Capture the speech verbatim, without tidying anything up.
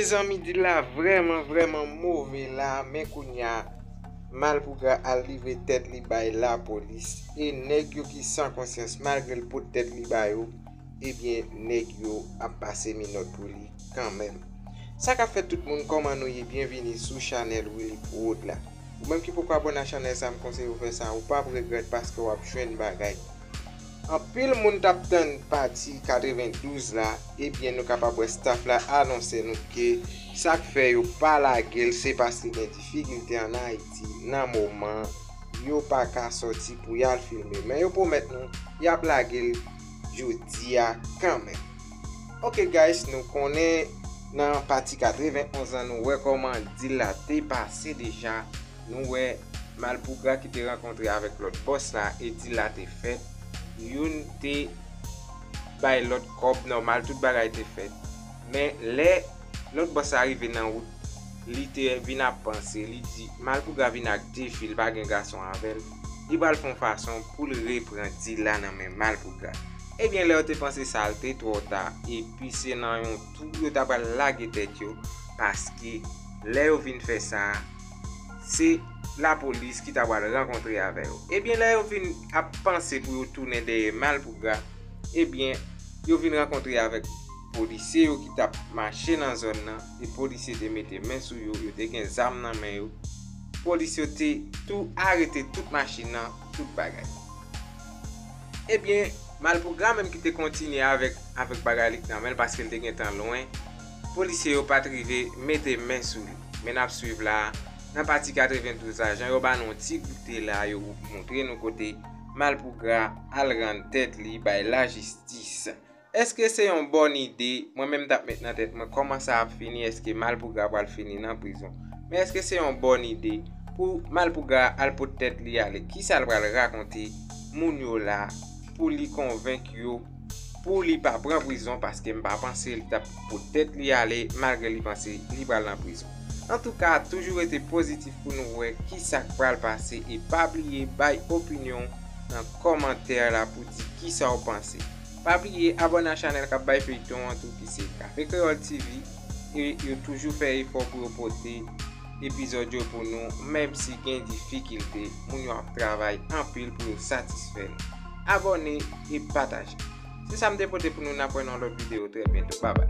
Mezanmi, deal la vrèman, vrèman move la, men kounye a, Malpougra al livre tèt li bay lapolis, e nèg yo ki san konsyans, malgre l pot tèt li ba yo, ebyen, nèg yo ap pase minòt pou li kanmenm. Sa k ap fèt tout moun, kòman nou ye? Byenvini sou chanèl Willy Prod la. Ou menm ki poko abòne a chanèl sa, m konseye w fè sa, ou p ap regrèt paske w ap jwenn bagay. Anpil moun t ap tann pati katrevendouz la, ebyen nou kapab wè staff la anonse nou ke sa k fè yo pa lage l se paske gen difikilte ann Ayiti nan moman yo pa ka sòti pou y al filme. Men yo pwomèt nou y ap lage l jodi a kanmenm. Ok guys, nou konnen nan pati katrevenonz lan nou wè kòman deal la te pase deja. Nou wè Malpougra ki te rankontre avèk lòt bòs la e deal la te fèt. Youn te bay lòt kòb nòmal, tout bagay te fèt. Men lè lòt bòs la rive nan wout, li te vin ap panse, li di Malpougra vin ak de fi, li pa gen gason avè l. Li pral fè yon fason pou l repran deal la nan men Malpougra. Ebyen, lè yo te panse sa, l te twò ta, epi se nan yon tou yo ta pral lage tèt yo, paske lè yo vin fè sa, se lapolis ki ta pral rankontre avè yo. Ebyen, lè yo vin ap panse pou yo tounen dèyè Malpougra, ebyen, yo vin rankontre avèk polisye yo ki t ap mache nan zòn nan, e polisye te mete men sou yo, yo te gen zam nan men yo. Polis yo te tou arete tout machin nan, tout bagay. Ebyen, Malpougra menm ki te kontinye avèk, avèk bagay li k nan men l paske l te gentan lwen, polisye yo pa t rive mete men sou li. Men n ap swiv la, nan pati katrevendouz la, jan yo ba nou yon ti goute la, yo montre nou kote Malpougra al rann tèt li bay lajistis. Èske se yon bòn ide? Mwen menm t ap met nan tèt mwen kòman sa ap fini, èske Malpougra pral fini nan prizon? Men èske se yon bòn ide pou Malpougra al pot tèt li ale? Kisa l pral rakonte moun yo la pou li konvenk yo pou li pa pran prizon, paske m pa panse li t ap pot tèt li ale malgre li panse li pral nan prizon. Antouka, toujou rete pozitif pou nou wè kisa k pral pase e pa bliye bay opinyon w nan kòmantè la pou di kisa w panse. Pa bliye abòne a chanèl k ap bay feyton an tou ki se Kafe Kreyòl T V e yo toujou fè efò pou yo pote epizòd yo pou nou, menm si gen difikilte, moun yo ap travay anpil pou yo satisfè nou. Abòne e pataje. Se sa m te pote pou nou, n ap wè nan lòt videyo trè byento. Babay.